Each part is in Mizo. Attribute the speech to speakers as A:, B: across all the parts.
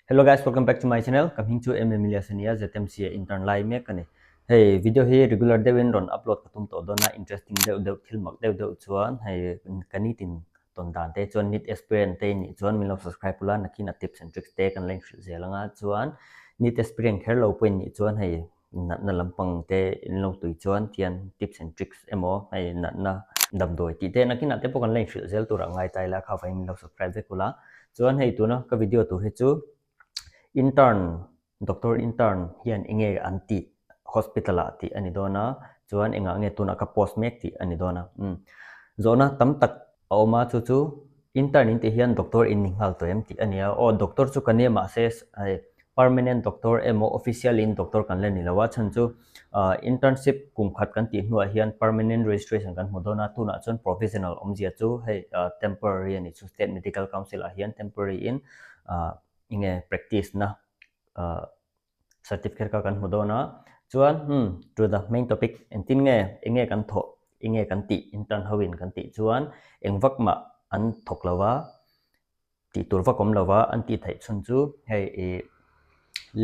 A: Hello guys, welcome back to my channel. Ka hming chu MM Elias ania, ZMC a intern lai mek ka ni. Hei video hi regular deuhin rawn upload ka tum tawh dawn a, interesting deuh deuh thil mak deuh deuh chuan hei ka nitin tawn dan te chuan nit aspirant te nih chuan min lo subscribe ula nakin a tips and tricks te kan la inhrilh zel anga chuan nit aspirant kher lo pawhin nih chuan hei natna lampang te in lo tui chuan tian tips and tricks emaw hei natna damdawi tih te nakinah te pawh kan la inhrilh zel tur a ngai ta ila kha vawiin min lo subscribe vek ula chuan hei tuna ka video tur hi chu intern doctor intern hian enge an tih hospital ah tih a ni dawn a chuan engah nge tunah ka post mek tih a ni dawn a umm zawhna tam tak a awm a chu chu intern in tih hian doctor in ni nghal tawh em tih a ni a aw doctor chu ka nia mahse hei permanent doctor emaw official in doctor kan la ni lo a chhan chu ah internship kum khat kan tih hnuah hian permanent registration kan hmu dawn a tunah chuan provisional awmzia chu hei ah temporary a ni chu state medical council ah hian temporary in ah enge practice na ah certificate kha kan hmu dawn a chuan hmm to the main topic engtin nge enge kan thawh enge kan tih intern ho in kan tih chuan eng vak mah an thawk lo a tih tur vak awm lo a an tih theih chhun chu hei ih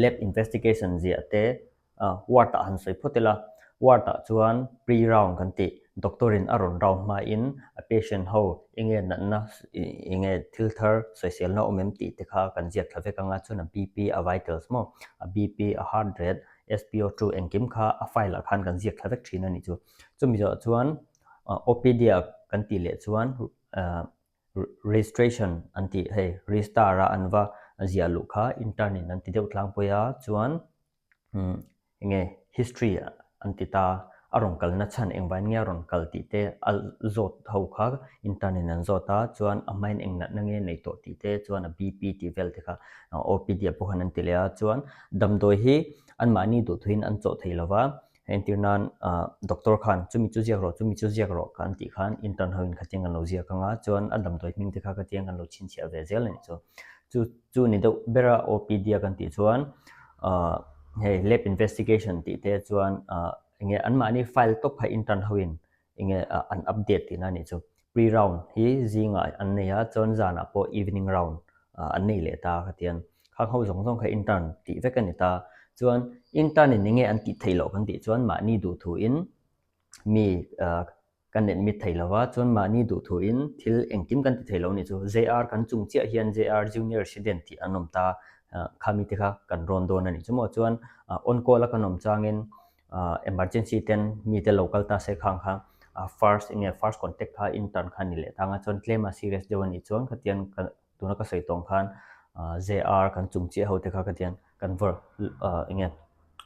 A: lab investigation ziah te ah ward ah han sawi phawt ila ward ah chuan pre round kan tih doctor in a rawn round hmain a patient ho enge natna enge thil thar sawiselna awm em tih te kha kan ziak thla vek anga chuan a BP a vitals maw a BP a heart rate SPO2 engkim kha a file ah khan kan ziak thla vek thin a nih chu chumi zawh chuan OPD ah kan tih leh chuan ah registration an tih hei register a an va ziah luh kha intern in an ti deuh tlangpui a chuan umm enge history an ti ta a rawn kalna chhan engvangin nge a rawn kal tih te a zawt ho kha intern in an zawt a chuan a hmain eng natna nge nei tawh tih te chuan a BP tih vel te kha OPD ah pawh khan an ti leh a chuan damdawi hi anmahni duhthuin an chawh thei lo va. Entir nan ah doctor khan chumi chu ziak rawh chumi chu ziak rawh kan tih khan intern ho in khatiang kan lo ziak anga chuan a damdawi hming te kha khatiang kan lo chhinchhiah ve zel a nih chu. Chu chu ni deuh bera OPD a kan tih chuan ah hei lab investigation tih te chuan ah enge anmahni file tawp kha intern ho in enge an update tihna a nih chu. Pre round hi zingah an nei a chuan zanah pawh evening round an nei leh ta khatiang khang ho zawng zawng kha intern tih vek a ni ta. Chuan intern in enge an tih theih loh kan tih chuan mahni duhthu in mi kan admit thei lo va chuan mahni duhthu in thil engkim kan ti thei lo a nih chu. JR kan chung chiah hian JR junior resident tih an awm ta khami te kha kan rawn dawn a nih chu maw. Chuan on call a kan awm changin emergency ten mite lo kal ta se khang kha first enge first contact kha intern kha ni leh tang a chuan tlem a serious deuh a nih chuan khatiang ka tuna ka sawi tawng khan JR kan chung chiah ho te kha khatiang kan vawr enge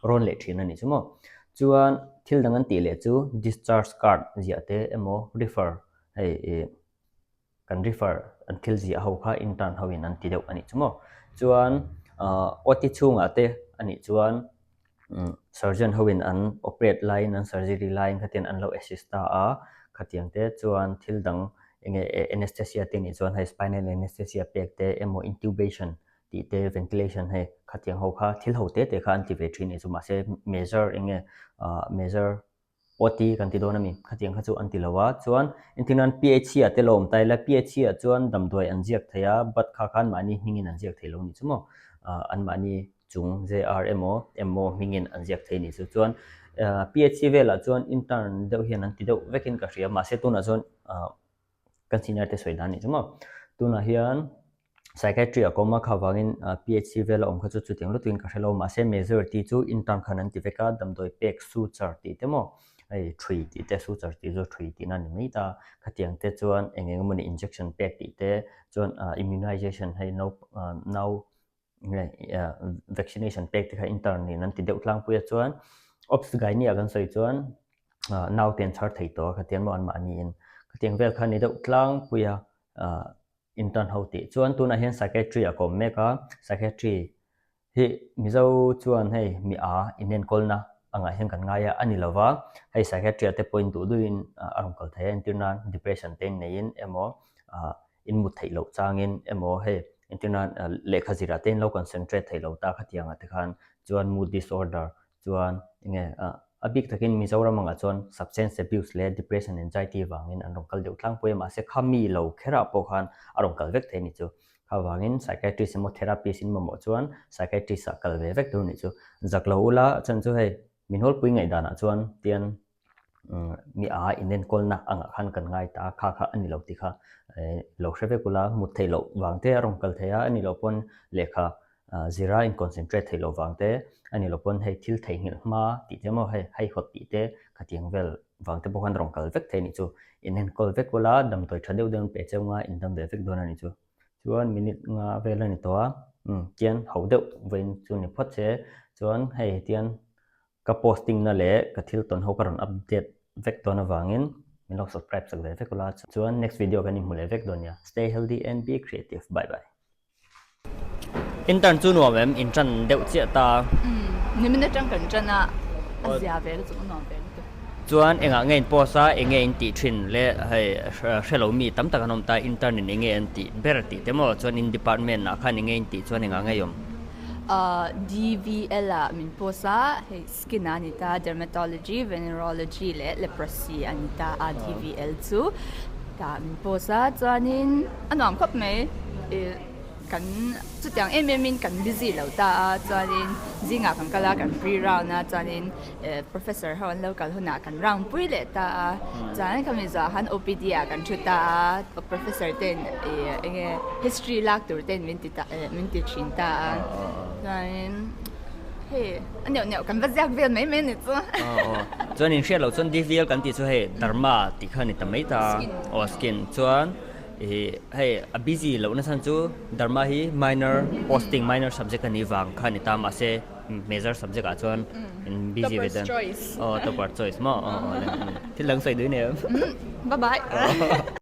A: rawn leh thin a nih chu maw chuan thil dang an tih leh chu discharge card ziah te emaw refer hei ih kan refer an thil ziah ho kha intern ho in an ti deuh a nih chu maw chuan ahh OT chhungah te a nih chuan umm surgeon ho in an operate laiin an surgery laiin khatiang an lo assist ta a khatiang te chuan thil dang enge anesthesia te nih chuan hei spinal anesthesia pek te emaw intubation tih te ventilation hei khatiang ho kha thil ho te te kha an ti ve thin a nih chu mahse major enge ahh major OT kan ti dawn a mi, khatiang kha chu an ti lo a, chuan entir nan PHC ah te lo awm ta ila, PHC ah chuan damdawi an ziak thei a, but kha khan mahni hmingin an ziak thei lo ni chu maw, ah anmahni chung JR emaw MO hmingin an ziak thei ni chu, chuan PHC velah chuan intern deuh hian an ti deuh vekin ka hria, mahse tunah chuan ah kan senior te sawi dan a nih chu maw, tunah hian psychiatry a kawm a kha vangin PHC vel a awm kha chu chutiang lutukin ka hre lo mahse majority chu intern khan an ti vek a damdawi pek suture tih te maw hei thui tih te suture tih chu thui tihna a ni mai ta khatiang te chuan eng eng emawni injection pek tih te chuan immunization hei nau nau vaccination pek te kha intern nen an ti deuh tlangpui a chuan obs gynae ah kan sawi chuan nau te an chhar thei tawh a khatiang maw anmahniin khatiang vel kha a ni deuh tlangpui a. Intern ho tih chuan tunah hian psychiatry a kawm mek a, psychiatry hi Mizo chuan hei mi a inenkawlna angah hian kan ngai a, a ni lova, hei psychiatry ah te pawhin duh duhin a rawn kal thei a, entir nan depression te neiin emaw in mut theih loh changin emaw hei entir nan lehkha zirah te in lo concentrate theih lo ta khatiangah te khan chuan mood disorder Chuan enge a bik takin Mizoram angah chuan substance abuse leh depression anxiety vangin an rawn kal deuh tlangpui a, mahse kha mi lo kherah pawh khan a rawn kal vek thei a ni chu. Kha vangin psychiatrist emaw therapist in mamawh chuan psychiatrist ah kal ve vek tur nih chu. Zak lo ula chan chu hei min hawlpui ngaihdanah chuan tian mi a inenkawlna angah khan kan ngai ta a, kha kha a ni lo tih kha lo hre vek ula, mut theih loh vang te a rawn kal thei a, a ni loh pawn lehkha zira in concentrate theih loh vang te, a ni loh pawn hei thil theihnghilh hma tih te maw hei haihawt tih te khatiang vel vang te pawh khan rawn kal vek thei a nih chu. Inenkawl vek ula, damdawi tha deuh deuh an pe cheu nga indam ve vek dawn a nih chu. Chuan minute nga vel a ni tawh a, umm tian ho deuh vawiin chu ni phawt che, chuan hei tian Ka posting na leh ka thil tawn ho ka rawn update vek dawn avangin min lo subscribe chak ve vek ula chuan next video kan inhmu leh vek dawn nia. Stay healthy and be creative. Bye bye. Intern chu nuam em? In tan deuh chiah ta.
B: Umm nimin atang kan tan a, a zia ve lutuk a nuam ve lutuk.
A: Chuan engah nge in post a, enge in tih thin le hei hrelo mi tam tak an awm ta, intern in enge an tih ber tih te maw chuan in department ah khan enge in tih chuan engah nge i awm?
B: DVL ah min post a, hei skin a ni ta, dermatology, venerology leh leprosy a ni ta a DVL chu tah min post a, chuanin a nuam khawp mai ih kan chutiang em em in kan busy lo ta a, chuanin zingah kan kal a kan pre round a chuanin Professor ho an lo kal hunah kan round pui leh ta a, chuan khami zawh khan OPD ah kan thu ta a, professor ten ih eng nge history lak tur ten min ti ta min ti thin ta a, chuanin hei a neuh neuh kan va ziak vel mai mai a ni chu.
A: Chuan in hriat loh chuan DVL kan tih chu hei Dharma tih kha a ni ta mai ta, aw skin chuan ih hei a busy loh nasa chu Dharma hi minor posting minor subject a nih vang kha a ni ta mahse Major subject ah chuan in busy ve
B: dan.
A: Topper choice maw? Aw aw thil dang sawi duh i nei em?
B: Bye bye.